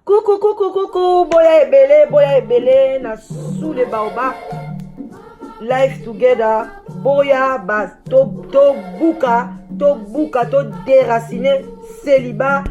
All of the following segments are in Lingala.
Coucou, coucou, coucou, boya ebele, boya ebele, na sous les baobabs, life together, boya ba to to buka, to buka, to déraciner, célibat,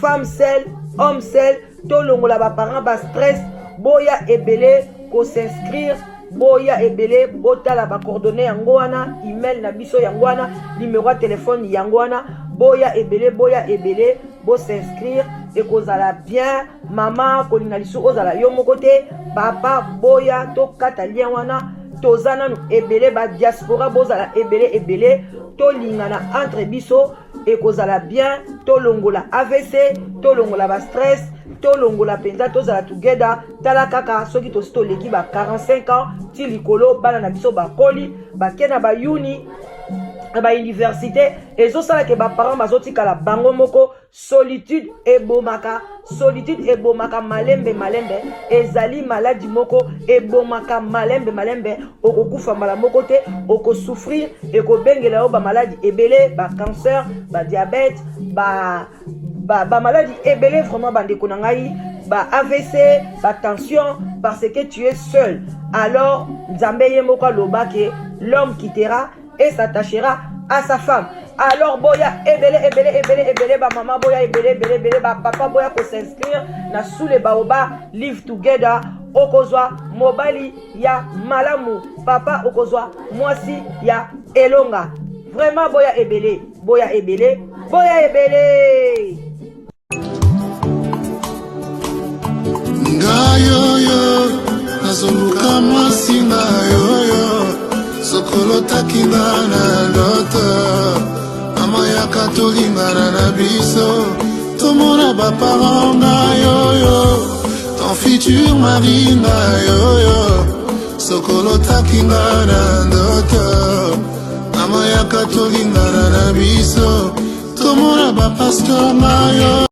femme seule, homme seul, to longola ba parents ba stress, boya ebele ko s'inscrire boya ebele botala ba coordonnées yango wana email na biso yango wana numéro ya telefone yango wana boya ebele boya ebele bo s'inscrire ekozala bien mama kolinga lisusu ozala yo moko te papa boya tokata lien wana toza nanu ebele ba diaspora bozala ebele ebele tolingana entre biso ekozala bien tolongola avc tolongola ba stress tolongola mpenza tozala together tala kaka soki tosi toleki ba 45 ans ti likolo bana na biso bakoli bake na bayuni na bauniversité ezosala ke baparent bazotikala bango moko solitude ebomaka solitude ebomaka malembe malembe ezali maladi moko ebomaka malembe malembe okokufa mbala moko te okosouffrir ekobengela yo bamaladi ebele bacancer badiabete ba bamaladi ba ebele vraiment bandeko na ngai ba avc ba tension parce que tu es seul alors nzambe ye moko aloba ke l'homme quittera et s'attachera à sa femme alors boya ebele ebele ebele ebele bamama boya ebele ebele ebele bapapa boya kos'inscrire na sous le baoba live together okozwa mobali ya malamu papa okozwa mwasi ya elonga vraiment boya ebele boya ebele boya ebele Ngai oyo nazoluka mwasi ngai oyo sokolotaki nga na ndoto mama yaka tolingana na biso tomona baparent ngai oyo ton futur mari ngai oyo sokolotaki nga na ndoto mama yaka tolingana na biso tomona bapasteur ngai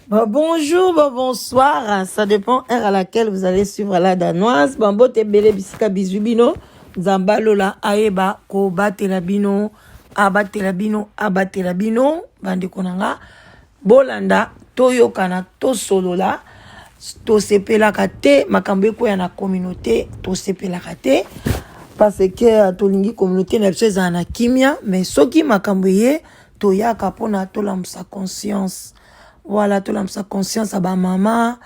Bon, bonjour, bon, bonsoir. Ça dépend heure à laquelle vous allez suivre la danoise. Bon, bote bele bisika bisous bino. Nzamba lola ayeba ko batela bino, abatela bino, abatela bino. Bande konanga. Bolanda, toyokana, tosolola. Tosepelaka te makambo ekweya na communauté, tosepelaka te parce que euh, tolingi communauté na biso ezala na kimia, mais soki makambo eye toyaka mpona tolamusa conscience voilà tolamusa conscience ya bamama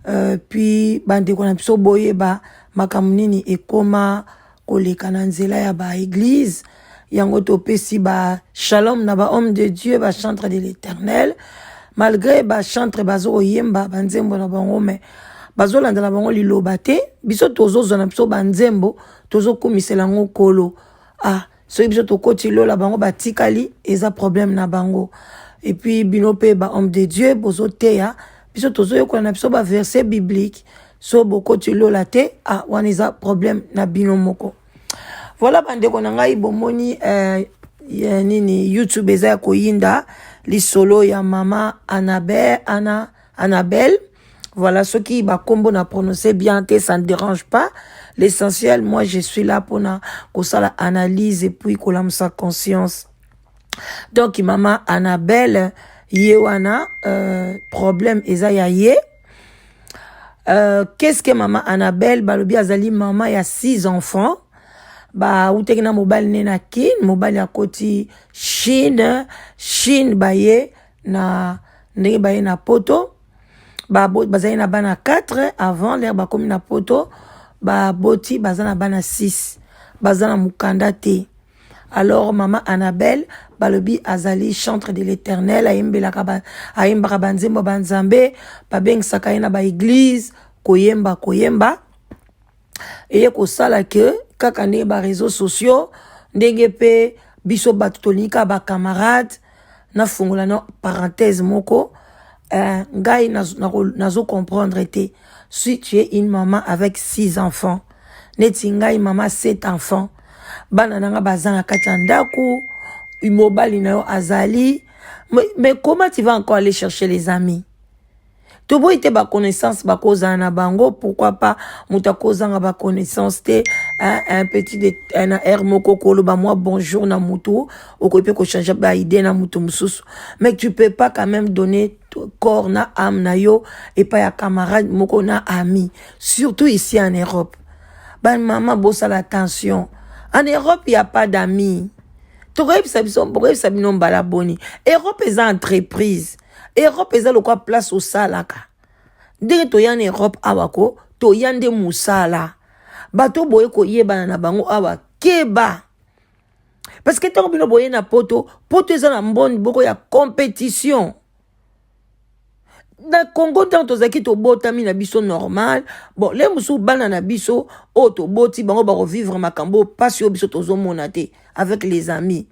euh, puis bandeko na biso boyeba makambo nini ekoma koleka na nzela ya baeglise yango topesi ba shalom na ba homme de dieu ba chantre de l'éternel malgré ba chantre bazo koyemba banzembo na bango mais bazolanda na bango liloba te biso tozozwa na biso banzembo tozokumisela yango nkolo ah soki biso tokoti lola bango batikali eza problème na bango epuis bino mpe ba homme de dieu bozoteya biso tozoyekola na biso baverset biblique so bokoti lola te ah wana eza problème na bino moko voilà bandeko na ngai bomoni eh, nini youtube eza ya koyinda lisolo ya mama anabel ana Annabelle voilà soki bakombo na prononcer bien te ça ne dérange pas l'essentiel moi je suis là mpona kosala analyse et puis kolamusa conscience donc mama Annabelle ye wana euh, problème eza ya ye euh, qu'est-ce que mama Annabelle balobi azali mama ya six enfants bautaki na mobali ne na kin mobali akoti chine chine baye na ndenge baye na poto bazali na bana 4 avant lere bakomi na poto baboti baza na bana 6 baza na mokanda te alors mama annabelle balobi azali chantre de l'éternel ayembelaka ba, ayembaka banzembo banzambe babengisaka ye na baeglize koyemba koyemba eye kosala ke kaka ndenge ba réseaux sociaux ndenge mpe biso bato tolingi kaka ba camarade nafungola na parenthèse moko euh, ngai nazo comprendre te si tu es une maman avec six enfants neti ngai mama sept enfants bana na nga baza na kati ya ndako mobali na yo azali Mais comment tu vas encore aller chercher les amis? Toboyi te, baconnaissance bakozala na bango, pourquoi pas? Moto akozanga baconnaissance te. Un petit de, na aire moko, koloba mwa bonjour na motu, okoki mpe kochange baidée na motu mosusu, mais tu peux pas quand même donner corps na âme na yo epai ya camarade moko na ami, surtout ici en Europe. Bamama, bosala attention. En Europe, y a pas d'amis. Tokoyebisa biso, bokoyebisa bino mbala boni? Europe eza entreprise. Europe eza lokwa place osalaka. Ndenge toya na Europe awa, ko toya nde mosala. Bato boye koyebana na bango awa, keba, parce que ntango bino boye na Poto, Poto eza na mbonde boko ya compétition. Na Congo, ntango tozalaki, tobotami na biso normal. Bon, le mosusu bana na biso oyo toboti, bango bakovivre makambo mpasi oyo biso tozomona te avec les amis,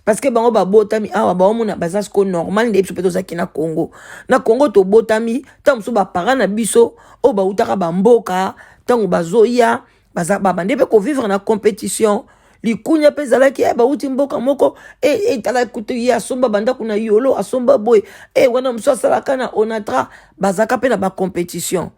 parce que bango babotami awa, baomona baza siko normal. Nde biso mpe tozalaki na Congo. Na Congo tobotami, ntango mosusu baparent na biso oyo bautaka bamboka, ntango bazoya, baza babande mpe kovivre na compétition. Likunya mpe ezalaki e, bauti mboka moko e, etala kutu ye asomba bandako na Yolo, asomba boye e, wana mosusu asalaka na Onatra. Bazalaka mpe na bacompétition.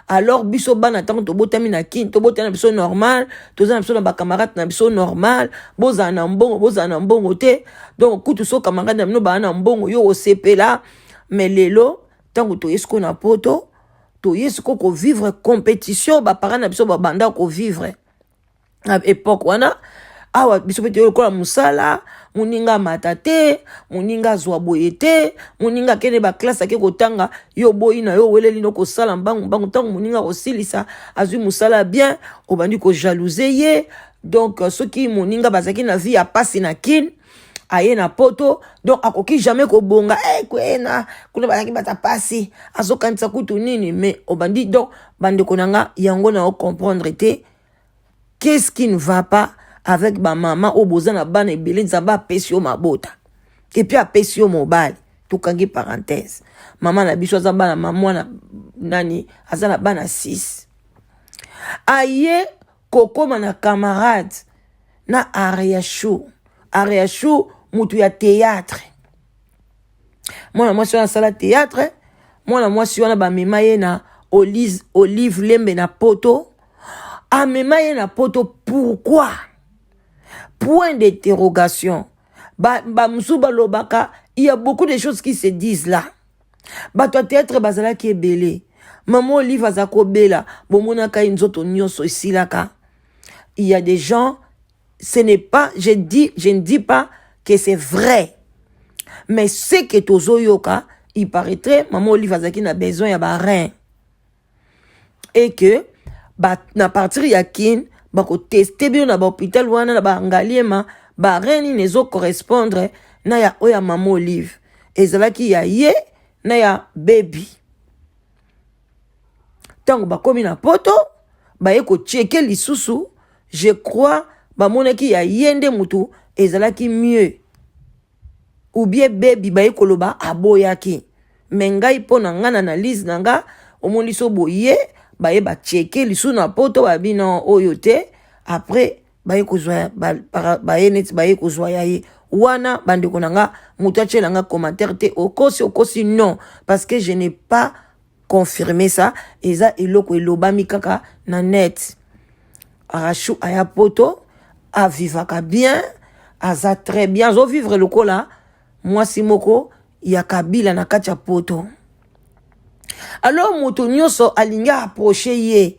Alors biso bana, ntango tobotami na Kini, tobotami na biso normal, toza na biso na bacamarade na biso normal. Bozala na mbongo, bozala na mbongo te, donc kutu so camarade na bino baa na mbongo, yo osepela. Mais lelo, ntango toye sikoyo na Poto, toye sikoyo kovivre compétition baparent na biso babanda kovivre na époque wana. Awa biso mpe toye lokola mosala. Moninga amata te, moninga azwa boye te, moninga akende baclasse, ake kotanga, yo boyi na yo, oweleli no kosala mbangu mbangu. Ntango moninga akosilisa, azwi mosala bien, obandi kojalouser ye. Donc soki moninga bazalaki na vie ya pasi na Kine, aye na Poto, donc akoki jamais kobonga. Eh, kwena kuna bazalaki bata pasi, azokanisa kutu nini? Mais obandi. Donc bandeko na nga, yango na ocomprendre te, qu'est-ce qui ne va pas avec bamama oyo boza na bana ebele? Nzambe apesi yo mabota et puis apesi yo mobali. Tokangi parenthèse. Mama na biso aza bana, mwana nani, aza na bana 6. Aye kokóma na camarade na Ariachou. Ariachou, mutu ya théâtre. Mwana mwasi wana asala théâtre. Mwana mwasi wana bamema ye na Olive Lembe na Poto. Amema ye na Poto pourquoi? Point d'interrogation. Bamosusu ba balobaka, il y a beaucoup de choses qui se disent là. Bato ya théâtre bazalaki ebele. Mama Olive aza kobela, bomonaka ye nzoto nyonso esilaka. Il y a des gens, ce n'est pas, je dis, je ne dis pas que c'est vrai, mais ce que tozoyoka, il paraîtrait mama Olive azalaki na besoin ya barein et que ba, na partir ya Kine, bakoteste bino na bahôpital wana na bangaliema, barein nini ezocorrespondre na ya oyo ya mama Olive. Ezalaki ya ye na ya bebi. Ntango bakomi na Poto, baye kochecker lisusu, je crois bamonaki ya ye nde motu ezalaki mieux, ou bien bebi baye koloba aboyaki. Me ngai, mpo na ngai, na analyse na nga, omoni so boye, baye bachecker lisusu na Poto, babi non, oyo te. Après baye kozwa, baye neti baye kozwa ya ye wana. Bandeko na nga, moto atiela nga commentaire te, okosi, okosi, non, parce que je n'ai pas confirmé ça. Eza eloko elobami kaka na net. Arachou aya Poto, avivaka bien, aza très bien, azovivre lokola mwasi moko ya Kabila na kati ya Poto. Alors moto nyonso alingi approche ye,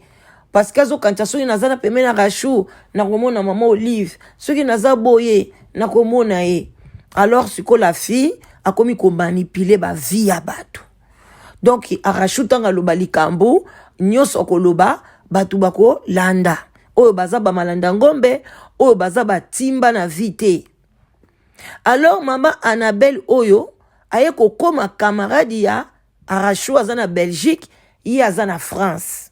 parce que azokanisa soki naza na pembeni na Rashu, nakomona mama Olive, soki naza boye, nakomona ye. Alors sikoyo la fille akomi komanipuler bavie ya bato. Donc Arashu, ntango aloba likambo nyonso, akoloba, bato bakolanda. Oyo baza bamalanda ngombe, oyo baza batimba na vie te. Alors mama Annabelle oyo aye kokóma camarade ya Arashu, aza na Belgique, ye aza na France.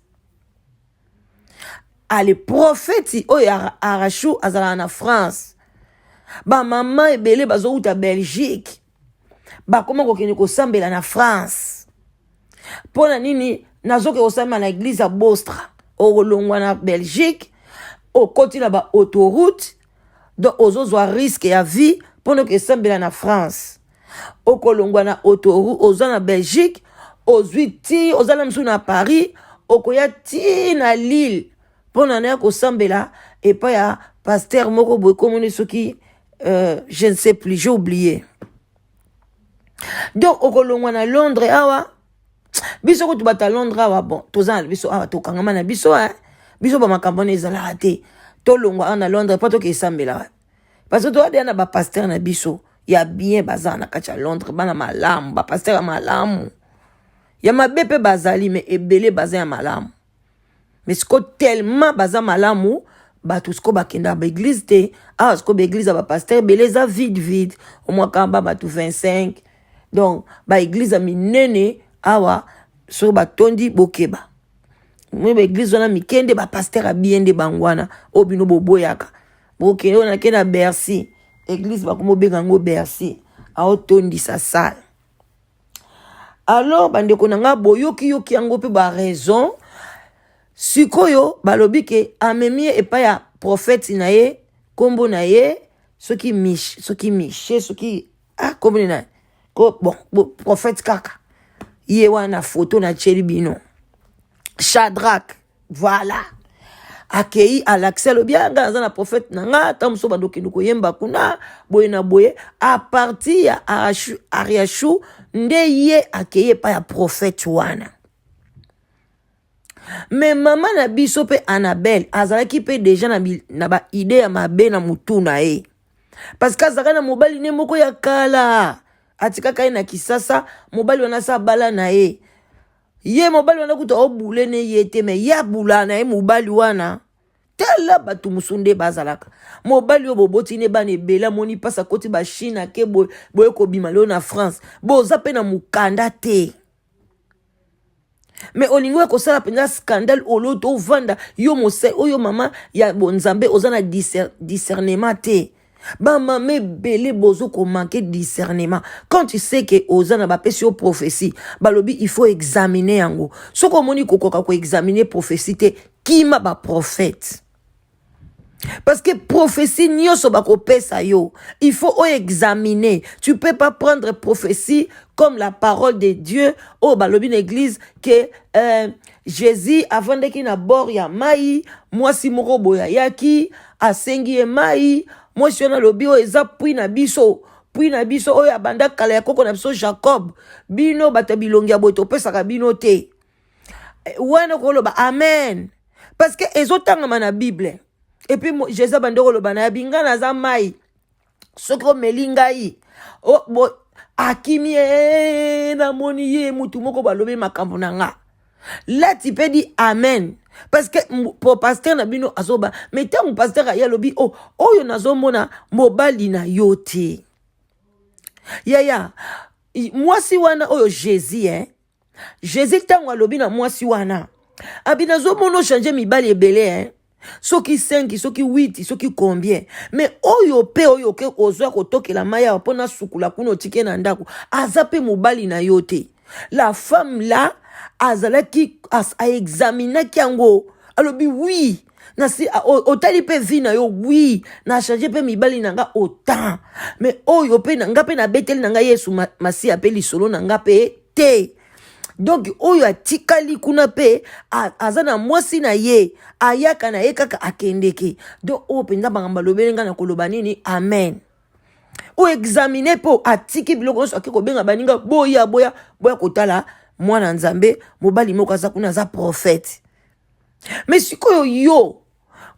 Ale prophète oyo Arashu azalaka na France, bamama ebele bazowuta Belgique, bakóma kokende kosambela na France. Mpo na nini? Nazoke kosambela na église ya Bostra. Okolongwa na Belgique, okoti na baautoroute, donc ozozwa risque ya vie mpona okesambela na France. Okolongwa na autoroute, oza na Belgique, ozwi ti oza na mosusu na Paris, okoya ti na Lille mpo na naya kosambela epai ya pasteur moko boye komoni soki je ne sais plus, j'ai oublié. Donc okolongwa na Londres awa, biso kutu bato ya Londres awa, bon, toza na biso awa, tokangama na biso, eh? Biso bamakambo wana ezalaka te. Tolongwa awa na Londres mpo toke esambela, parce que toza deya na bapasteur na biso ya bien, baza na kati ya Londres, bana malamu, bapasteur ya malamu, ya mabe mpe bazali, mais ebele baza ya malamu. Mais siko tellement baza malamu, bato siko bakendaka baeglise te awa. Siko baeglise ya bapasteur ebele eza vide vide, omwaka ba bato 25. Donc baeglise ya minene awa, soki batondi, bokeba. Moi baeglise wana mike nde bapasteur ya bien nde bango wana oyo bino boboyaka. Bokende oyo nake na Bercy, église bakomi obenga yango Bercy, aotondisa salle. Alors bandeko na nga, boyokiyoki yango mpe baraison. Sikoyo balobi ke amemi ye epai ya prophète na ye, nkombo na ye soki Mich, soki Miche, soki ah, nkombo na ko, bon, bon, prophète kaka ye wana, foto natieli bino, Shadrack. Voilà, akei, alakisi, alobi: "Ah, ngai naza na prophète na nga." Ntango mosusu bando okende koyemba kuna boye na boye, à partir ya Ariachou nde ye akei epai ya prophète wana. Mais mama na biso mpe Annabelle azalaki mpe déjà na baidée ya mabe na motu na ye, parce que azalaka na mobali ne moko ya kala, atikaka ye na Kisasa. Mobali wana asa abala na ye. Ye mobali wana kuta obule ne ye te, mais ye abula na ye mobali wana. Tala bato mosusu nde bazalaka, mobali oyo boboti ne bana ebele, amoni mpasi, akoti bachine, ake boye boye, kobima lelo na France, boza mpe na mokanda te, mais olingi oya kosala mpenza scandale. Olo tovanda yo mosai oyo, mama ya bonzambe, oza na discernement te. Bamama ebele bozo komanquer discernement. Quand tu sais ke oza na, bapesi yo prophétie, balobi il faut examiner yango. Soki omoni kokoka koexaminer prophétie te, kima baprophète, parce que prophétie nyonso bakopesa yo, il faut oexaminer. Tu peux pas prendre prophétie comme la parole de Dieu. Oyo balobi na église ke Jésus avandaki na bord ya mai, mwasi moko boye ayaki, asengi ye mai. Mwasi wana alobi: "Oyo eza puits na biso, puits na biso oyo abanda kala ya koko na biso Jacob. Bino bato ya bilongi ya boye, topesaka bino te." Wana koloba amen, parce que ezotangama na Bible. Et puis Jésus abandi koloba na yabi: "Ngai naza mai, soki omeli ngai akimi ye." Namoni ye mutu moko balobi makambo na nga lati mpe di amen, parce que po pasteur na bino azoba. Mais ntango pasteur aye, alobi: "O oh, oyo nazomona mobali na yo te." Yaya, mwasi wana oyo Jésus, eh? Jésus ntango alobi na mwasi wana, abi: "Nazomona ochange mibali ebele, eh? Soki 5, soki 8, soki combien, mais oyo mpe oyo oke ozwa kotokela mai awa mpo nasukula kuna, otike na ndako, aza mpe mobali na yo te." La femme là azalaki, aexaminaki yango, alobi: "Oui, nasi otali mpe vie na yo, oui, nachange mpe mibali na nga autant, mais oyo mpe na nga mpe nabeteli na ngai Yesu Masiya mpe lisolo na nga mpe te. Donc oyo atikali kuna mpe aza na mwasi na ye, ayaka na ye kaka, akendeke. Donc oyo mpenza makambo alobeli ngai, na koloba nini? Amen." Oyo examine mpo atiki biloko nyonso, ake kobenga baninga: "Boya, boya, boya kotala mwana Nzambe, mobali moko aza kuna, aza prophète." Mais sikoyo yo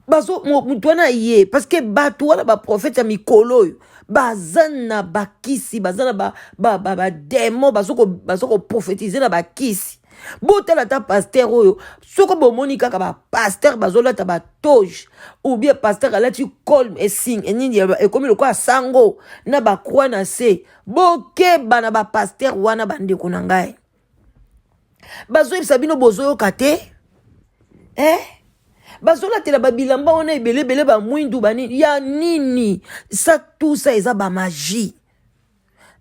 bazo motu wana ye, parce que bato wana baprophète ya mikolo oyo baza na bakisi, baza na badémon, bazo koprophétiser na bakisi. Botala ata pasteur oyo, soki bomoni kaka bapasteur bazolata batoge, ou bien pasteur alati col esing enini ekomi lokola sango na bacroix na se, bokeba na bapasteur wana. Bandeko na ngai, bazoyebisa bino, bozoyoka te, eh? Bazolatela babilamba wana ebele ebele, bamwindu, banini ya nini, ça, tout ça eza bamagie,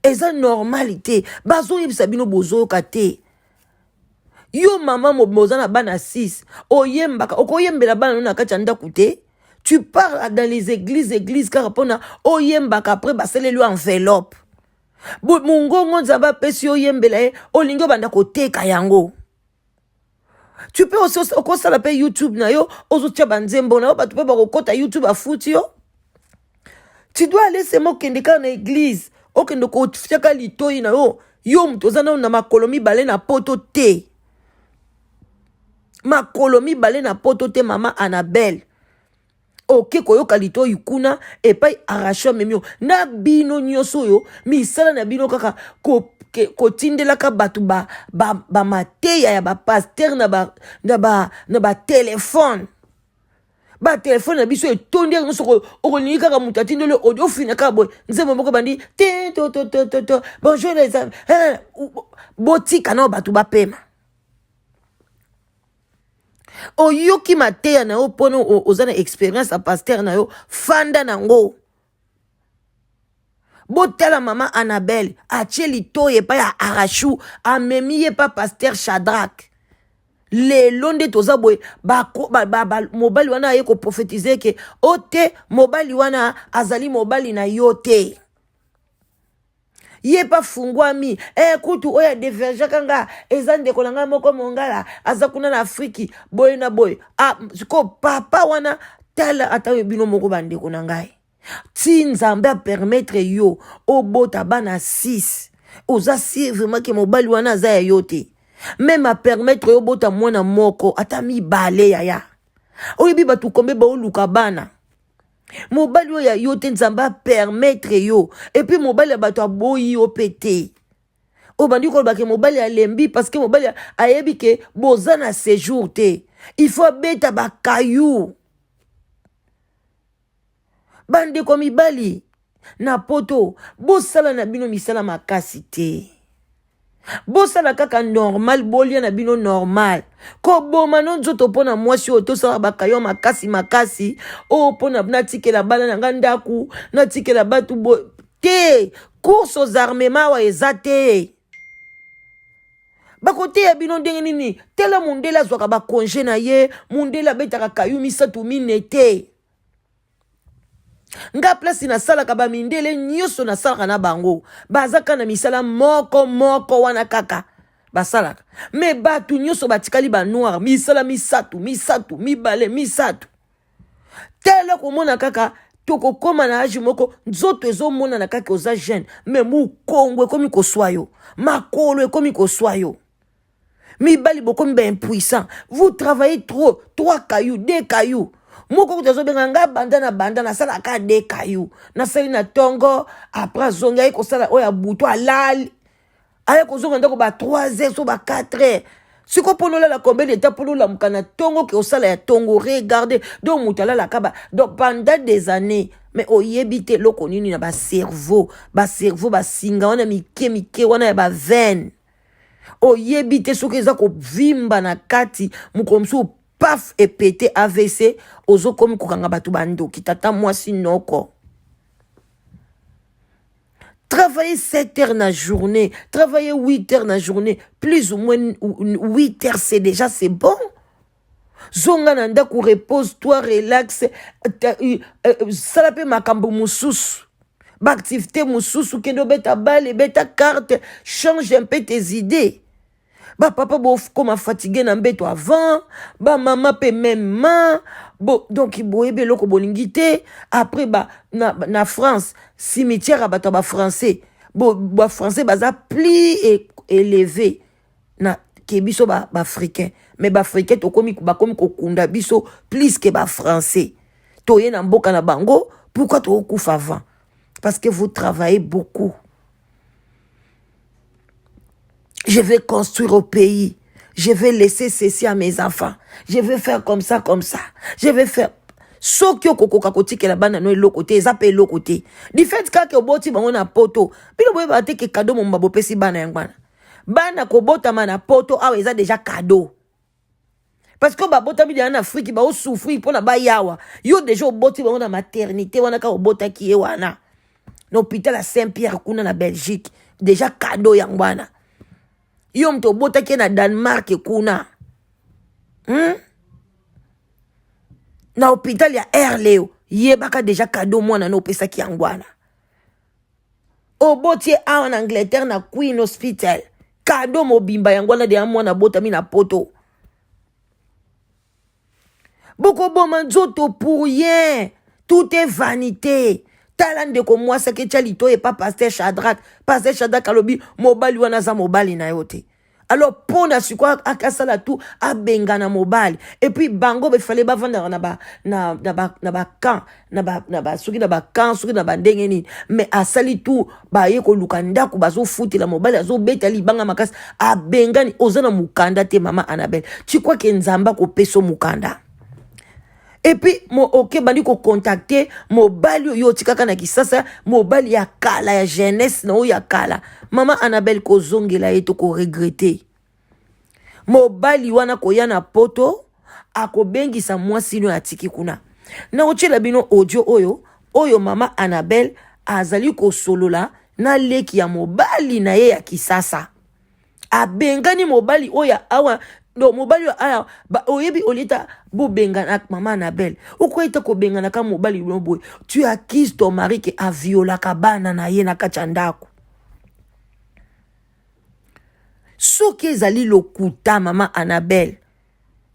eza normal te. Bazoyebisa bino, bozoyoka te. Yo mama mobima, oza na bana 6, oyembaka, okoyembela bana no na kati ya ndako te. Tu pars dans les églises, église kaka mpona oyembaka, après basaleli yo enveloppe. Mongongo Nzambe apesi yo oyembela ye, olingi obanda koteka yango. Tu peux aussi okosala mpe YouTube na yo, ozotia banzembo na yo, bato mpe bakokota YouTube afuti yo. Tu dois aller seulement okende kaka na église, okende kotiaka litoi na yo. Yo moto oza nano na makolo mibale na poto te, makolo mibale na poto te, mama Annabelle, oke koyoka litoi kuna epai arrache amemi yo. Na bino nyonso oyo misala na bino kaka kotindelaka bato bamateya ba ya bapaster na batelefone ba batelefone na biso etondi yango nyonso. Okolingi kaka moto atindeli audio, ofina kaka boye, nzembo moko ebandi te to to to to to, bonjour les amis. Botika nao bato bapema. Oyoki mateya na yo mpona oza na experience ya paster na yo, fanda nango. Botala mama Annabelle, atie litoi epai ya Arachou, amemi ye pa paster Shadrack. Lelo nde toza boye, mobali wana aye koprofetize ke o te, mobali wana azali mobali na yo te. Ye pa fungwami kutu oyo adevergeaka nga eza ndeko na ngai moko mongala, aza kuna na Afriki boye na boye. Ah, sikoyo papa wana, tala ata oyo bino moko bandeko na ngai, ti Nzambe apermettre yo obota bana 6, oza sûr vraiment ke mobali wana aza ya yo te? Même apermettre yo obota mwana moko, ata mibale, yaya, oyebi bato kombe baoluka bana. Mobali oyo ya yo te, Nzambe apermettre yo, et puis mobali ya bato aboyi yo mpe te. Obandi koloba ke mobali alembi parce que mobali ayebi ke boza na séjour te, il faut abeta bakayu. Bandeko mibali na poto, bosala na bino misala makasi te, bosala kaka normal, bolia na bino normal. Koboma no nzoto mpo na mwasi oyo, tosala bakayo makasi makasi oyo mpo na natikela bana na nga ndako, natikela bato bo te. Course aux armements awa eza te. Bakoteya bino ndenge nini? Tala mondele azwaka bacongé na ye, mondele abetaka kayu misato mine te. Nga place nasalaka, bamindele nyonso nasalaka na bango baza kaka na misala moko moko wana kaka basalaka, mais bato nyonso batikali banoir, misala misato misato, mibale, misato. Tala, komona kaka tokokóma na âge moko, nzoto ezomonana kaka oza jeune, mais mokongo ekomi koswa yo, makolo ekomi koswa yo. Mibali bokomi baimpuissant, vous travaillez trop, trois cailloux, deux cailloux. Moko kutu azobenga nga, banda na banda nasalaka deux cailloux, nasali na ntongo, après azongi, aye kosala oyo ya butu, alali, aye kozonga ndako ba 3 heures so ba 4 heures. Siko mpona olala combien de temps mpona olamuka na ntongo ke osala ya ntongo? Regarde donc, moto alalaka ba donc pendant des années, mais oyebi te eloko nini na bacerveau, bacerveau basinga wana mike mike wana ya baveine, oyebi te soki eza kovimba na kati. Mokolo mosusu paf, epete, AVC, ozokomi kokanga bato bandoki, tata mwasi noko. Travailler 7 heures na journée, travailler 8 heures na journée, plus ou moins 8 heures, c'est déjà, c'est bon. Zonga na ndako, repose toi, relax, sala mpe makambo mosusu, baactivité mosusu, kende obeta balle, beta carte, change un peu tes idées. Bapapa bokoma fatigué na mbeto avant, bamama mpe mêmement bo, donc boyebi eloko bolingi te. Après ba, na France, cimetière ya bato ya bafrançais, bafrançais baza plus élevé na ke biso baafricain ba, mais baafricain tokomi, bakomi kokunda biso plus ke bafrançais. Toye na mboka na bango, pourquoi tokokufa avant? Parce que vous travaillez beaucoup. Je vais construire au pays, je vais laisser ceci à mes enfants, je vais faire comme ça, comme ça, je vais faire. Soki okokoka kotikela bana no eloko te, eza mpe eloko te. Du fait kaka oboti bango na poto, bino boyebaka te ke cadeau momba bopesi bana yango wana. Bana kobotama na poto awa eza déjà cadeau, parce que babotami deja na Afrique, baosouffrir mpona bayawa. Yo déjà oboti bango na maternité wana, kaka obotaki ye wana na hôpital ya Saint Pierre kuna na Belgique, déjà cadeau yango wana. Yo moto obotaki ye na Danemark kuna, Na hôpital ya Herlev, yebaka déjà cadeau mwana na opesaki yango wana. Oboti ye awa na Angleterre na Queen Hospital. Cadeau mobimba yango wana deya mwana abotami na poto. Bokoboma nzoto pour rien. Tout est vanité. Tala ndeko mwasi aketya litoyi epa pasteur Shadrack. Pasteur Shadrack alobi mobali wana aza mobali na yo te. Alors mpo na sikoyo akasala tout abengana mobali. Et puis bango befale bavandaka na ba na na ba na ba camp na ba na ba soki na ba camp soki na ba ndenge nini mais asali tout baye koluka ndako bazofutela mobali azobeta libanga makasi abengani oza na mokanda te mama Annabelle tu crois que Nzambe akopesa mokanda et puis mo oke bandi kocontacte mobali oyo otikaka na kisasa mobali ya kala ya jeunesse na oyo ya kala mama Annabelle kozongela ye to koregrete mobali wana koya na poto akobengisa mwasi no atiki kuna nakotyela bino audio oyo oyo mama Annabelle azali kosolola na leki ya mobali na ye ya kisasa abengani mobali oyo awa no mobali oyo awa oyebi olieta bobengana mama Annabelle okoyeta kobengana ka mobali no boye tu accuses ton mari ke aviolaka bana na ye na kati ya ndako soki ezali lokuta mama Annabelle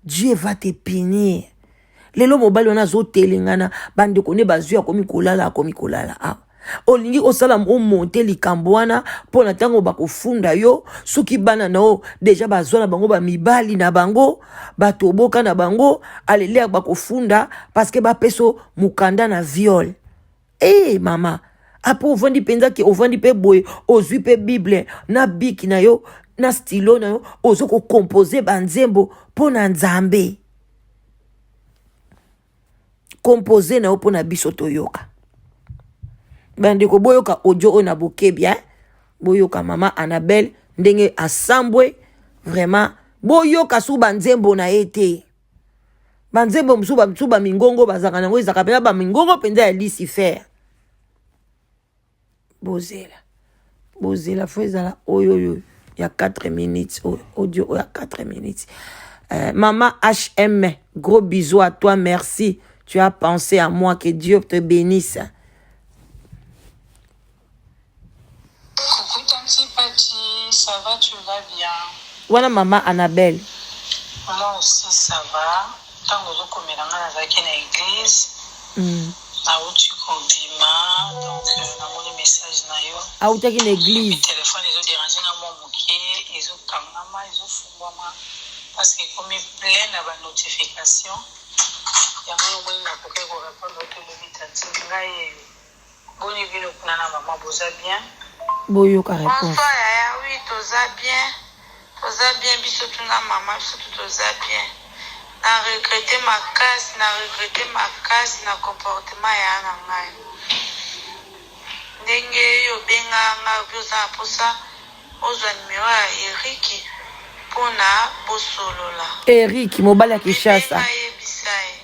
Dieu va te punir lelo mobali wana azotelengana bandeko nde bazwi akomi kolala akomi kolala awa olingi osala omonte likambo wana mpo na ntango bakofunda yo soki bana na yo deja bazwa na bango bamibali na bango batoboka na bango alelia bakofunda parceke bapesa mokanda na viole Hey, eh, mama apo ovandi mpenza ke ovandi mpe boye ozwi mpe bible na biki na yo na stilo na yo ozo kokompoze banzembo mpo na nzambe kompoze na yo mpo na biso toyoka bandeko boyoka audio oyo na bokebi eh? boyoka mama Annabelle ndenge asambwe vraiment boyoka su banzembo na ye te banzembo mosusu bamosusu bamingongo bazalaka nango ezalaka mpenza bamingongo mpenza ya lucifer bozela bozela fo ezala oyo oyo ya 4 minutes oyo audio oyo ya 4 minutes mama hm gros bisous à toi merci tu as pensé à moi que Dieu te bénisse Coucou tanti Patty, ça va tu vas bien? Wana mama Annabelle. Moi aussi ça va, tango ozo komela nga nazalaki na eglise, nawuti kobima donc namoni message na yo. Awutaki na eglise. Telephone ezo deranger nga mua mukie, ezo kangama ezo fungwama parce que ekomi plein na ba notifications, yango omoni nakokaki ko repondre yo te lobi tanti ngai yeyo. Boni bino kuna na maman boza bien? Boyoka reponse. Bonsoir yaya oui toza bien toza bien biso tout na maman biso tout toza bien na regrette makasi na regrette makasi na comportement ya na ngai ndenge yo obenga ngai obi oza na posa ozwa numero ya Eric pona bosolola Eric mobali ya Kinshasa. Benga yebisa ye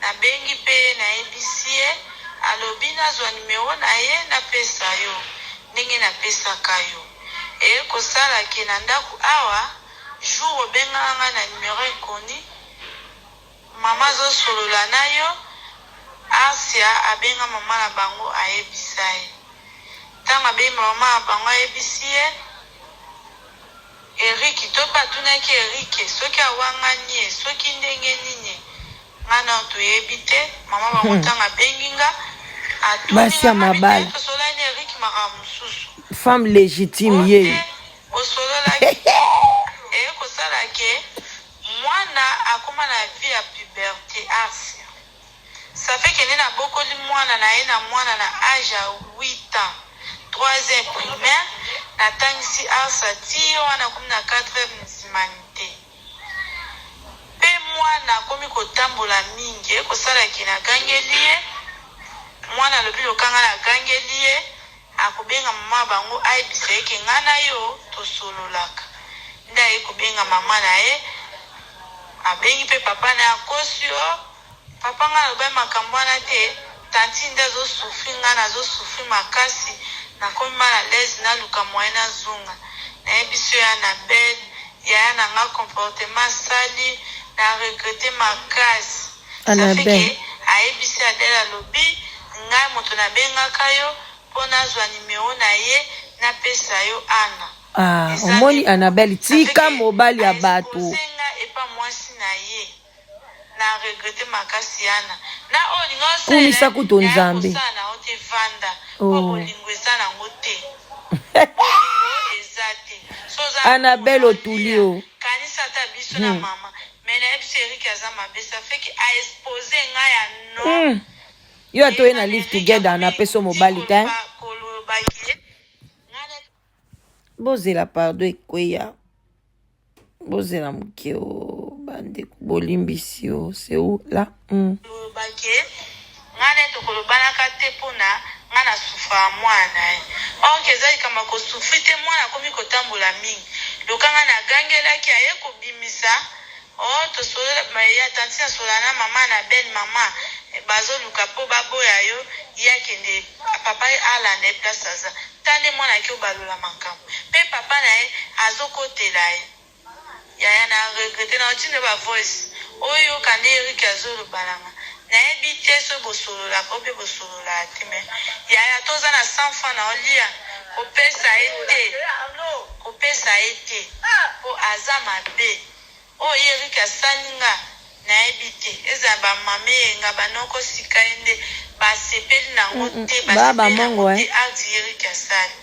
Nabengi pe ye nayebisi ye, alobi nazwa numero na ye napesa yo ndenge napesaka yo. Eye kosala ke na ndaku awa jour obengaka nga na numero inconnu, mama azo solola na yo, Arcia abenga mama na bango ayebisa ye. Tango abengi mama na bango ayebisi ye, Eric to pe atunaki Eric soki awangani ye soki ndenge nini nga nanu toyebi te maman bango tango abengi nga atuni Basi ya nga ngabi te mabala. tosololaki na Eric makambo mosusu Femme legitime oh te yeyo. bosololaki te eye kosala ke mwana akoma na vie ya puberte Arcia Ça fait que nde na bokoli mwana na ye na mwana na age ya 8 ans, troisième primaire, na tangisi Arsa ti ye wana akomi na quatrième humanite. Pe mwana akomi kotambola mingi, eye kosala ke na gangeli ye, mwana alobi loka nga na gangeli ye, akobenga mama na bango ayebisa ye ke nga na yo tosololaka. Nde aye kobenga mama na ye, abengi pe papa na ye akosi oh, Papa nga nalobaki makambu wana te tantine nde azo souffrir nga nazo souffrir makasi nakomi mal à l'aise naluka moyen nazonga nayebisi yo Annabelle yaya na nga comportement asali na regrette makasi ça fait Annabelle. que ayebisi Adèle alobi ngai moto nabengaka yo. Po nazwa numero na ye napesa yo Anna. Ah, Eza omoni nde bo. Annabelle, Ça fait tika que mobali a ya bato. expose nga epa mwasi na ye. Na regrette makasi Anna. Na oyo olinga osalela Kumisa ye kutu yaya Nzambe. kosala na yo te vanda. Po Oh. bolingo eza nango te. Bolingo eza te. Soki oza na mbongo Annabelle na yo otuli lia. yo. Kanisa ata biso na mama. Mais nayebi so Eric aza mabe ça fait que a expose nga ya non. Yo ata oye na live together na peso mobali te. Bozela pardon ekweya. Bozela moke o bandeko bolimbisi o c'est où là? Lobake ngai na ye tokolobanaka te mpona ngai na sufra mwana na ye or ke eza likambo ya kosufri te mwana akomi kotambola mingi loka ngai nagangelaki aye kobimisa Oh tosolola ya tantine asolola na mama Annabelle mama bazoluka po baboya yo ye akende papa alanda ye place aza ta nde mwana ake obalola makambo pe papa na ye azokotela ye yaya na regrette na otindo ba voice oyoka nde Eric azoloba na nga nayebi te soki bosololaka ou pe bosololaka te mais yaya ata oza na 100 francs na olia kopesa ye te kopesa ye te po aza mabe Oyo ye Eric asali nga nayebi te ezala ba mama eyenga ba noko sika ye nde ba sepeli nango te ba Ba ba sepeli nango mongo te eh. acte ye Eric asali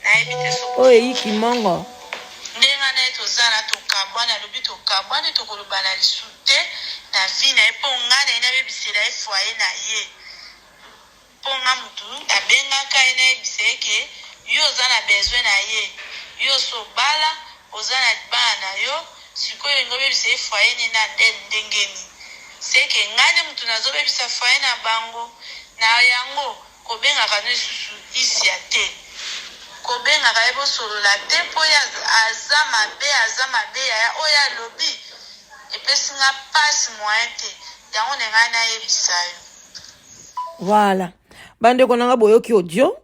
nayebi te soki Oyo eyiki mongo. Nde nga naye toza na tokabwani alobi tokabwani tokolobana lisu te na vie naye po nga naye nabebisela ye foyer naye. Po nga mutu na bengaka ye nayebisa ye ke yo oza na besoin na ye, yo osi obala oza na bana na yo sikoyo olingi obebisa ye foyer ne na Adele ndenge nini? Ce que nga nde mutu nazo bebisa foyer na bango na yango kobengaka no lisusu Isia te kobengaka ye bosolola te po ye aza mabe aza mabe yaya oyo alobi epesi nga pasi moyen te yango nde ngai nayebisa yo. Voilà. Bandeko na nga boyoki audio,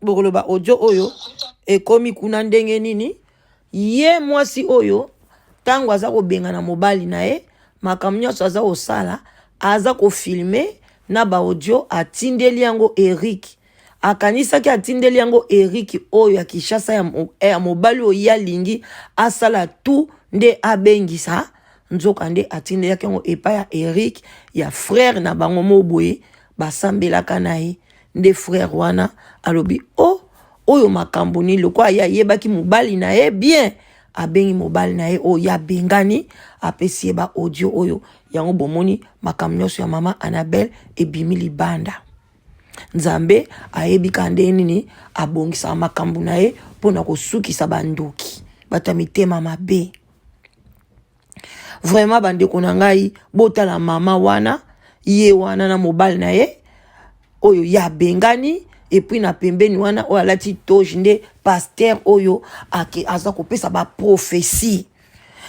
bokoloba audio oyo ekomi kuna ndenge nini? Ye mwasi oyo ntango aza kobengana mobali na ye, makambo nyonso aza kosala, aza kofilme na ba audio atindeli yango Eric. Akanisaki atindeli yango Eric oyo ya Kinshasa ya, ya mobali oyo ye alingi asala tout nde abengisa nzoka nde atindelaki yango epai ya Eric ya frère na bango mo boye basambelaka na ye nde frère wana alobi o oh, oyo makambo nini lokola ye ayebaki mobali na ye bien abengi mobali na ye oyo ye abengani apesi ye ba audio oyo yango bomoni makambo nyonso ya mama Annabelle ebimi libanda Nzambe ayebi kaka ndenge nini abongisaka makambo na ye mpo na kosukisa bandoki bato ya mitema mabe. Vraiment bandeko na ngai, botala mama wana, ye wana na mobali na ye oyo ye abengani epuis na pembeni wana oyo alati toge nde pasteur oyo ake aza kopesa baprofesie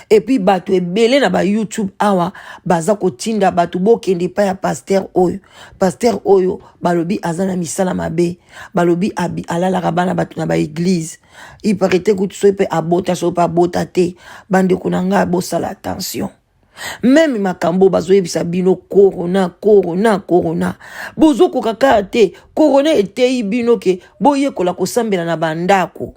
epuis bato ebele na ba youtube awa baza kotinda bato bokende epai ya pasteur oyo pasteur oyo balobi aza na misala mabe balobi abi alalaka bana bato na baeglize iparete kutu soki mpe abota soki mpe abota te bandeko na ngai bosala attention meme makambo bazoyebisa bino corona corona corona bozokoka kaka te corona eteyi bino ke boyekola kosambela na bandako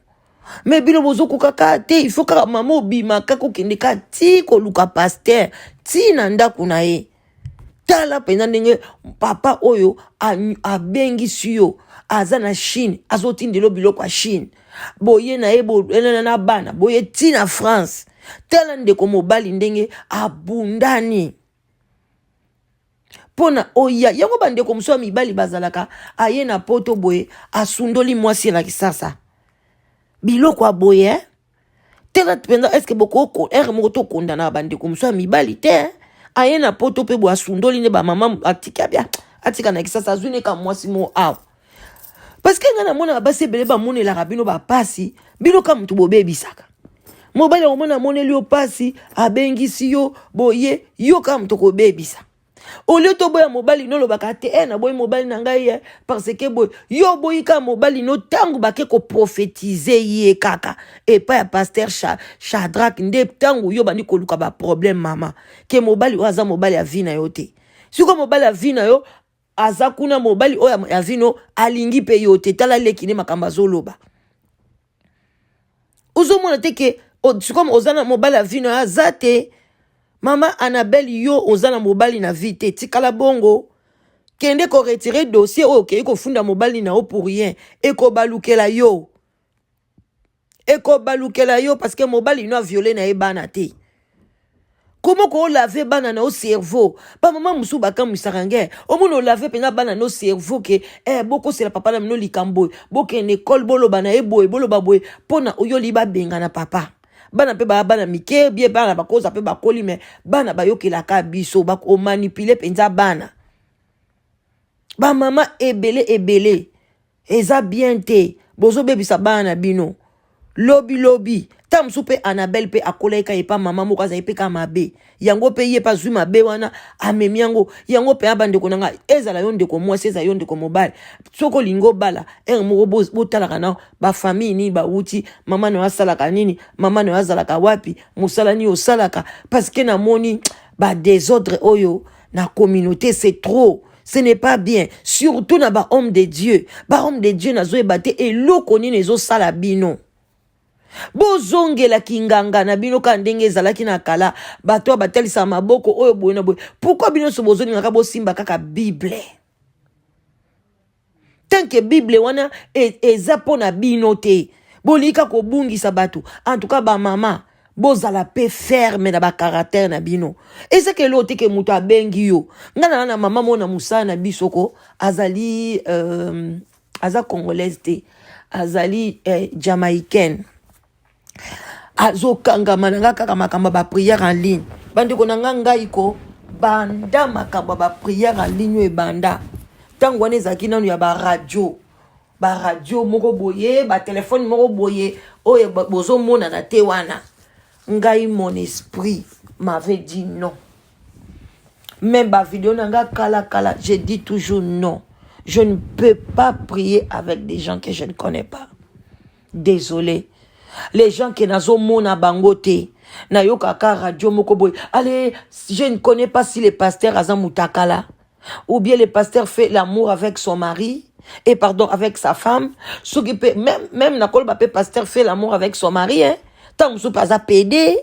me bino bozokoka kaka te il faut kaka mama obima kaka okende kaka ti koluka paster ti na ndako na ye tala mpenza ndenge papa oyo abengisi yo aza na chine azotindela biloko ya chine boye na ye boenana na bana boye ti na france tala ndeko mobali ndenge abundani mpo na oya yango bandeko mosusu ya mibali bazalaka aye na poto boye asundoli mwasi na kisasa biloko ya boye eh? tala mpenza eske bokoko ere moko tokondana bandeko mosusu ya mibali te eh? aye na poto mpe boye asundoli nde bamama atika bia atika na kisasa azwi ne ka mwasi moko awa parceke ngai namonaka basi ebele bamonelaka bino bapasi bino ka moto bobebisaka mobali akomona amoneli yo pasi abengisi yo boye yo kaka moto kobebisa olie toboya mobali no olobaka te e naboyi mobali na ngai eh, parce que boye yo oboyi kaka mobali no ntango bake koprofetize ye kaka epai ya paster Shadrack nde ntango yo bandi koluka baproblème mama ke mobali oyo aza mobali ya vi na yo te sikoyo mobali ya vi na yo. Aza kuna mobali oyo ya vino alingi mpe yo te. Tala leki nde makambo azoloba. Ozomona te ke sikoyo oza na mobali ya vino aza te. Mama Annabelle, yo oza na mobali na vie te, tikala bongo. Kende koretirer dossier oyo okei kofunda mobali na yo pour rien. Ekobalukela yo, ekobalukela yo, parce que mobali no aviole na ye bana te. Koma koolave bana na yo cerveau. Bamama mosusu bakamwisaka nge. Omoni, olave mpenza bana na yo cerveau ke eh, bokosela papa na bino likambo boye, bokende ekole, boloba na ye boye, boloba boye mpo na oyo oli babenga na papa. Bana mpe baya bana mike bie, bana bakoza mpe bakoli, me bana bayokelaka biso. Bakomanipuler mpenza bana. Bamama ebele ebele, eza bien te, bozobebisa bana na bino. Lobi lobi ta mosusu mpe Annabelle mpe akolaki ka epa mama moko azali mpe ka mabe. Yango mpe ye mpe azwi mabe wana, amemi yango. Yango mpe ya bandeko na ngai, ezala yo ndeko mwasi, ezala yo ndeko mobali, soki olingi obala ere moko, botalaka na bafamille nini bawuti, mama na yo asalaka nini, mama na yo azalaka wapi, mosala nini osalaka, parce que namoni badésordre oyo na communauté, c'est trop, ce n'est pas bien, surtout na bahomme de Dieu. Bahomme de Dieu, nazoyeba te eloko nini ezosala bino. Bozongela kinganga na bino kaka ndenge ezalaki na kala. Bato oyo batalisaka maboko oyo boye na boye, pourquoi bino nyonso bozolingaka bosimba kaka Bible, tant que Bible wana eza mpo na bino te? Bolingi kaka kobungisa bato. En tout cas, bamama, bozala mpe ferme na bacaractère na bino. Ezaka eloko te ke moto abengi yo. Ngai na na mama moko na mosala na biso ko, azali aza congolaise te, azali jamaïcaine. Azokangama na nga kaka makambo ya baprière en ligne. Bandeko na nga, ngai ko banda makambo ya baprière en ligne oyo ebanda ntango wana, ezalaki nanu ya baradio, baradio moko boye, batelefone moko boye oyo bozomonana te wana. Ngai, mon esprit m'avait dit non. Même bavideo na nga kala kala, je dis toujours non, je ne peux pas prier avec des gens que je ne connais pas. Désolé, les gens ke nazomona bango te, nayokaka radio moko boye. Allez, je ne connais pas si le pasteur aza mutakala ou bien le pasteur fait l'amour avec son mari et pardon, avec sa femme. Soki mpe même nakoloba mpe pasteur fait l'amour avec son mari, hein. Ntango mosusu mpe aza pédé,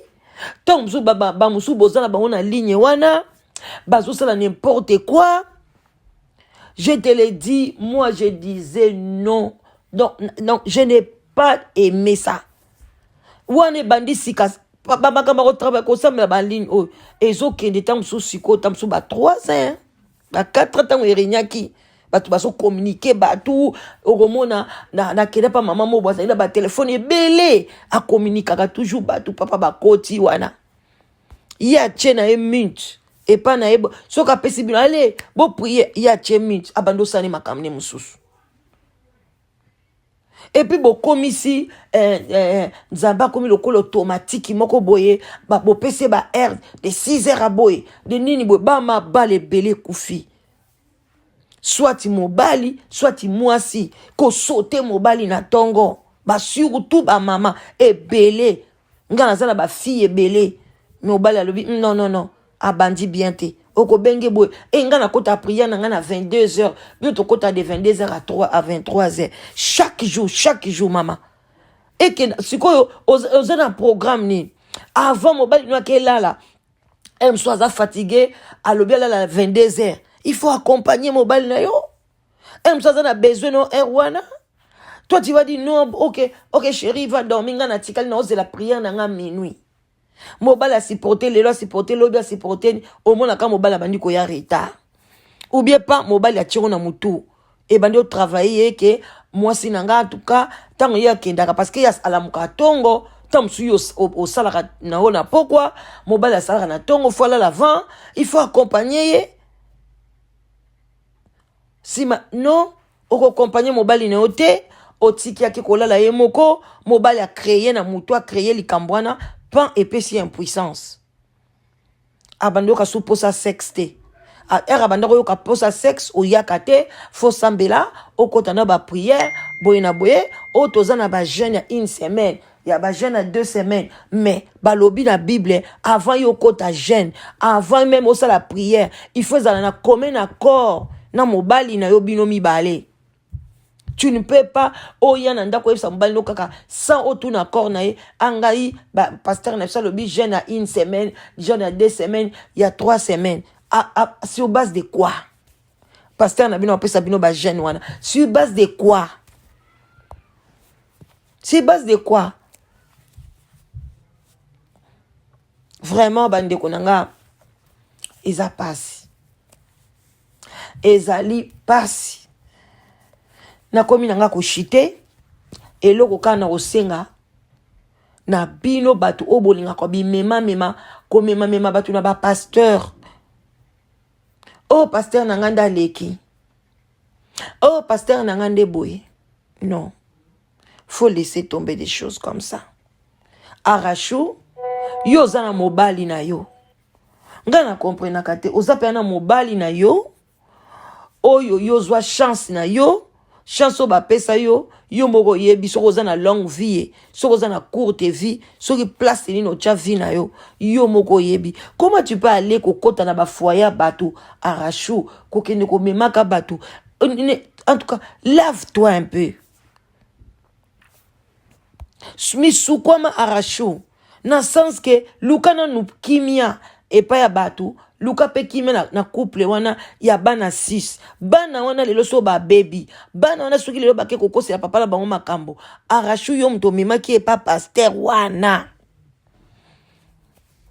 ntango mosusu bamosusu boza na bango na ligne wana, bazosala n'importe quoi. Je te le dis, moi je disais non. Non, non, je n'ai pas aimé ça. Wana ebandi sika bamakambo kotravaille, kosambela baligne oyo ezokende. Ntango mosusu sikoyo, ntango mosusu ba 3 ans, ba 4 ans, ntango eregnaki, bato bazocommuniquer bato. Okomona nakende mpa mama moko azali na batelefone ebele, acommuniquaka toujours bato. Papa bakoti wana, ye atie na ye mute epa na ye. Soki apesi bino, ale boprier, ye atie mute, abandi osala makambo ne mosusu. Et puis bokomisi Nzambe akomi lokola automatique moko boye. Bopesi ye ba heure de 6 heures aboye de nini boye. Bamabala ebele ekufi, soit mobali, soit mwasi kosote mobali na ntongo, basurtout bamama ebele. Nga naza na bafille ebele, mobali alobi non, non, non, abandi bien te, okobenge boye. E nga nakota prière na nga na 22 heures, bino tokota de 22 heures à 3 à 23 heures chaque jour, chaque jour. Mama eke sikoyo oza na programme nini avant mobali no akelala? Mosusu aza fatigué, alobi alala na 22 heures. Il faut accompagner mobali na yo. Mosusu aza na besoin no heure wana. Toi tu vas dire non, ok chéri, va dormir, nga natikali na ozela prière na nga minuit. Mobali asupporte lelo, asupporte lobi, asupporte. Omonaka mobali abandi koya retard ou bien pas. Mobali atiango na motu, ebandi otravaille ye ke mwasi na nga. En tout cas, ntango ye akendaka, parce que ye alamukaka ntongo, ntango mosusu yo osalaka na yo na pokwa, mobali asalaka na ntongo, faut alala avant, il faut accompagner ye nsima. Non, okoaccompagner mobali na yo te, otiki ake kolala ye moko. Mobali acréer na motu, acréer likambo wana, pan epesi ye impuissance. Abandi oyoka su mposa sexe te. Ere abanda koyoka mposa sexe, oyaka te, faut sambela, okota na baprière boye na boye. Oyo toza na bajeûne ya une semaine, ya bajeûne ya 2 semaines, mais balobi na Bible, avant yo okota jeûne, avant même osala prière, il faut ezala na commun accord. na mobali na yo bino mibale. Tu ne peux pas oya na ndako oyebisa mobali no kaka sans otuna accord na ye. Angai ba pasteur na biso alobi jeune ya une semaine, jeune ya 2 semaines, ya 3 semaines. Ah, ah, sur base de quoi pasteur na bino apesa bino ba jeûne wana? Sur base de quoi? Sur base de quoi vraiment? Bandeko na nga, eza pasi, ezali pasi. Nakomi na nga koshite. Eloko kaka na kosenga na bino, bato oyo bolingaka bimemamema, komemamema bato na ba pasteur oyo, oh, pasteur na nga nde aleki, oyo, oh, pasteur na nga nde boye, non, faut laisser tomber des choses comme ça. Arachou, yo oza na mobali na yo. Ngai na comprenaka te. Oza mpe na mobali na yo oyo yo ozwa chance na yo, chance oyo bapesa yo, yo moko oyebi soki oza na longue vie, soki oza na courte vie, soki place nini otya vie na yo, yo moko oyebi. Comment tu peux aller kokɔta na ba foyer ya bato, Arachou, kokende komemaka bato? En tout cas, lave toi un peu, misukwama, Arachou, na sens ke luka nanu kimia epai ya bato, luka mpe kimia na couple wana ya bana 6. Bana wana lelo so babebi, bana wana soki lelo bake kokosela papa na bango makambo, Arachou, yo moto omemaki epa pasteur wana.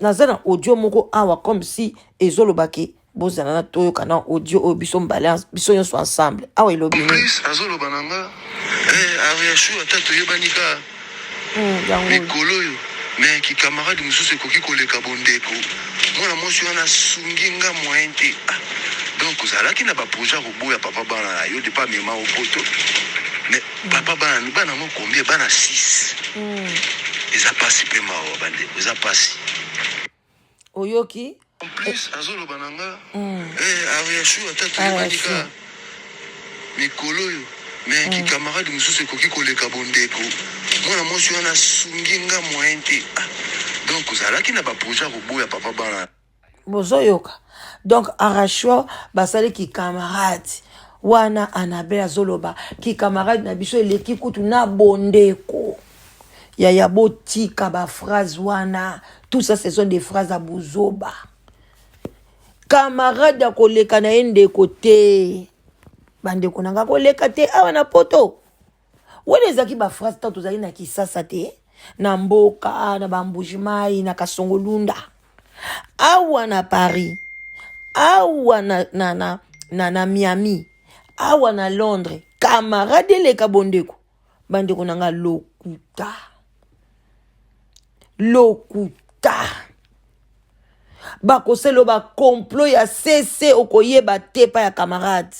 Naza na audio moko awa comme si ezolobaki. Bozala na toyoka na audio oyo biso mbale, biso nyonso ensemble. Awa elobi nini? Plus azoloba na nga, eh, Ariashu, ata toyebani ka Yango oyo. Mikolo oyo, mais ki camarade mosusu ekoki koleka bondeko. Mwana mwasi wana asungi nga moyen te. Ah, donc ozalaki na ba projet ya koboya papa bana na yo depa amema o poto, mais papa bana, bana ngo combien? Bana 6. Eza pasi mpe mawa, bandeko, eza pasi. Oyoki? En plus azoloba na nga, eh, Ariashu, ata toyebani ka Arachou mikolo oyo, mais ki camarade mosusu ekoki koleka bondeko. Mwana mwasi wana asungi nga moyen te. Ah, donc ozalaki na ba projet ya koboya papa bana. Bozoyoka? Donc Arachou basali ki camarade wana. Anabel azoloba ki camarade na biso eleki kutu na bondeko. Yaya, botika ba phrase wana. Tout ça, ce sont des phrases ya buzoba. Camarade ya koleka na ye ndeko te, bandeko na nga, koleka te awa na poto. Wana ezalaki ba phrase ntango tozali na Kisasa te, na mboka, na Bambujimai, na Kasongolunda. Awa na Paris, awa na Miami, awa na Londres, camarade eleka bondeko. Bandeko na nga, lokuta, lokuta. Bakosela ba complot ya cc, okoyeba te pa ya camarade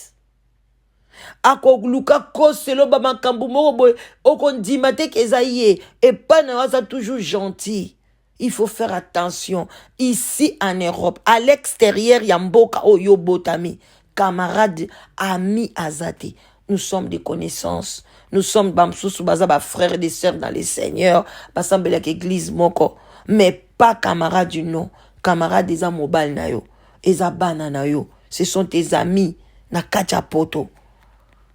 akoluka koselo bamakambo moko boye, okondima te ke eza ye. Epai na yo aza toujours gentil. Il faut faire attention ici en Europe. À l'extérieur ya mboka oyo botami, camarade, ami aza te. Nous sommes des connaissances, nous sommes bamosusu baza ba frères et des sœurs dans le Seigneur, basambelaka église moko, mais pas camarade du nom. Camarade eza mobali na yo, eza bana na yo, ce sont tes amis na kati ya poto.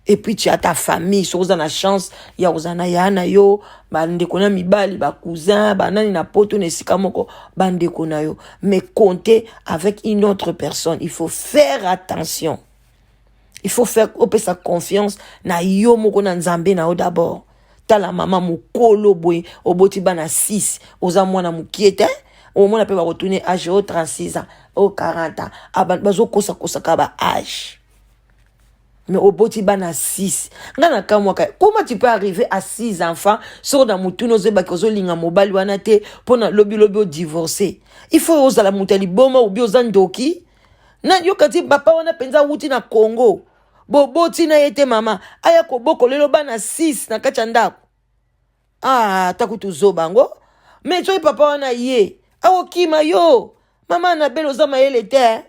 Et puis tu as ta famille. Soki oza na chance ya kozala na ya na yo, bandeko na mibali, ba cousin, banani na poto na esika moko, bandeko na yo. Mais compter avec une autre personne, il faut faire attention. Il faut faire opesa confiance na yo moko, na Nzambe na yo d'abord. Tala, mama mokolo boye, oboti bana 6, oza mwana mokie te. Omona mpe bakotuni age o 36 ans, o 40 ans. Ah, bazokosakosaka ba age, mais oboti bana 6. Nga na kamwaka, comment tu peux arriver à 6 enfants soki na motuni ozoyebaki ozolinga mobali wana te mpo na lobilobi o divorce? Il faut ozala moto ya liboma obi oza ndoki. Na yoka ti papa wana mpenza awuti na Congo, boboti na ye te, mama aya kobokolelo bana 6 na kati ya ndako. Ah, ata kutu zoba yango. Mais soki papa wana ye akokima yo, mama Anabele, oza mayele te.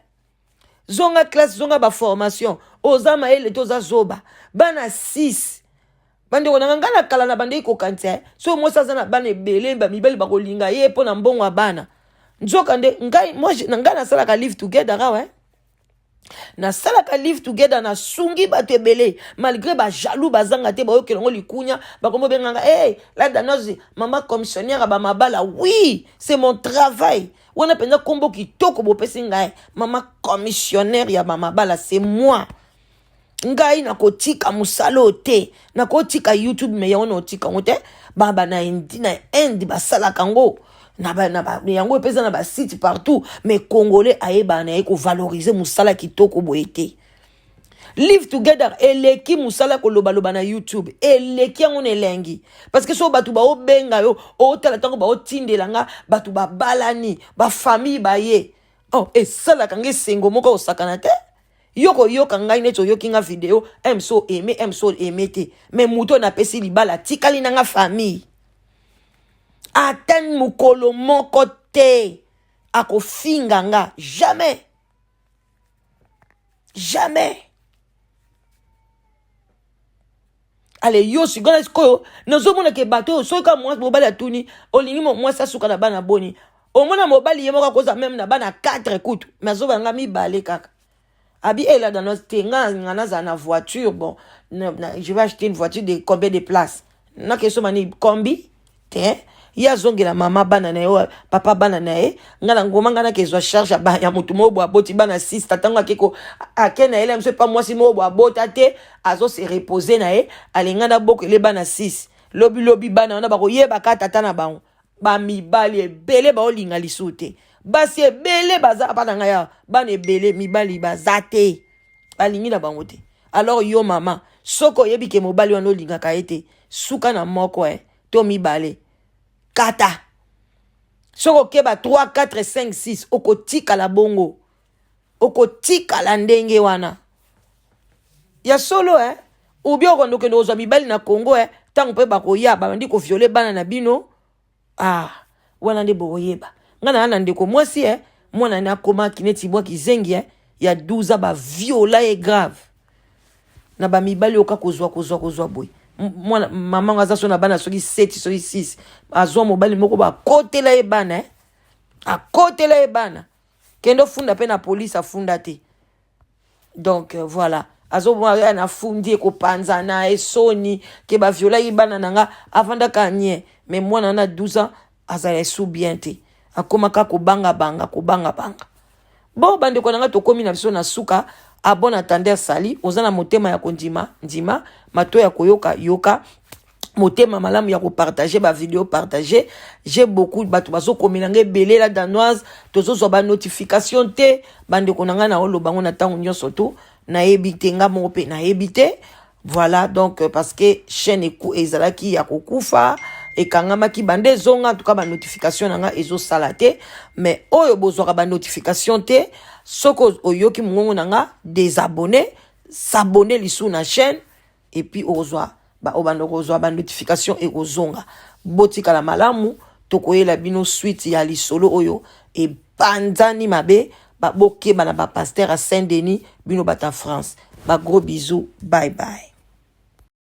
Zonga classe, zonga ba formation. Oza mayele te, oza zoba. Bana 6, bandeko na nga, ngai na kala na bandeki kokanisa soki mwasi aza na bana ebele, bamibali bakolinga ye mpo na mbongo ya bana. Nzoka nde ngai, ngai nasalaka live together awa, eh? Nasalaka Live Together, nasungi bato ebele malgré bajaloux bazanga te, bayokela yango likunya, bakomi obenganga: "Hey, la Danoise, mama commissionnaire ya bamabala." Oui, c'est mon travail. Wana mpenza nkombo kitoko bopesi ngai, mama commissionnaire ya bamabala, c'est moi. Ngai nakotika mosala oyo te, nakotika YouTube, mais yango naotika yango te. Baba na Indi, na Inde basalaka yango yango epeza na basite partout, mais Congolais ayebana na ye kovaloriser mosala kitoko boye te. Live Together eleki mosala kolobaloba na YouTube, eleki yango na elengi, parce que so bato baobenga yo, otala ntango baotindela nga bato babalani, bafamille baye, oh, esalaka nga esengo moko osakana te. Yo koyoka ngai neti oyoki nga video mso aime, mso aime te, mais moto oyo napesi libala atikali na nga famille, ata mokolo moko te akofinga nga, jamais, jamais. Ale yo sikoyo, sikoyo nazomona ke bato oyo, soki kaka mwasi mobali atuni: "Olingi mwasi asuka na bana boni?" Omona mobali ye moko akoza meme na bana 4 kutu, me azobanga mibale kaka. Abi elada no te, nga nga nazala na voiture. Bon, na, je vais acheter une voiture de combien de places? Nakesoma ni kombi te. Ye azongela mama bana na ye, papa bana na ye. Nga na ngoma, nga nakezwa charge ya motu moko boye aboti bana 6. Ntango ake ko ake na ye la miso epa mwasi moko boye abota te, azose repose na ye, alinga na bokele bana 6. Lobi lobi bana wana bakoyebaka tata na bango. Bamibali ebele baolinga lisusu te, basi ebele baza apa na ngai awa, bana ebele, mibali baza te, balingi na bango te. Alors yo mama, soki oyebi ke mobali wana olingaka ye te, suka na moko to mibale, kata. Soki okeba 3, 4, 5, 6, okotikala bongo, okotikala ndenge wana ya solo. Ubi okende okende kozwa mibali na Congo, ntango mpe bakoya babandi kovioler bana na bino. Ah, wana nde bokoyeba. Ngai na na ndeko mwasi, mwana ne akomaki neti bwa kizengi, ya 12 ans, baviola ye grave na bamibali oyo kozwa kozwa kozwa boye. Mwana mama ngo aza so na bana soki 7, soki 6, azwa mobali moko, bakotela ye bana, akotela ye bana. Kende ofunda mpe na polise, afunda te. Donc voilà, azomona nafundi, ekopanzana esoni ke baviolaki bana na nga. Avandaka nie, mais mwana na 12 ans azala esu bien te, akomaka kobangabanga, kobangabanga. Bon, bandeko na nga, tokómi na biso na suka. À bon entendeur salut. Oza na motema ya kondima, ndima; mato ya koyoka, yoka; motema malamu ya kopartager bavideo, partage. J'ai beaucoup bato bazokomela nga ebele: "La Danoise, tozozwa banotification te." Bandeko na ngai, naoloba ngo na ntango nyonso tu, nayebi te, nga moko mpe nayebi te. Voilà, donc parce que chaîne ezalaki ya kokufa, ekangamaki, bande ezonga. En tout cas, banotification na nga ezosala te, mais oyo bozwaka banotification te, soki oyoki mongongo na nga, désabonné, s'abonner lisusu na chaîne, et puis ozwa obanda kozwa banotification, ekozonga. Botikala malamu, tokoyela bino suite ya lisolo oyo epanzani mabe. Bokeba na bapasteur ya Saint Denis, bino bata France. Bagros bisous, bye bye.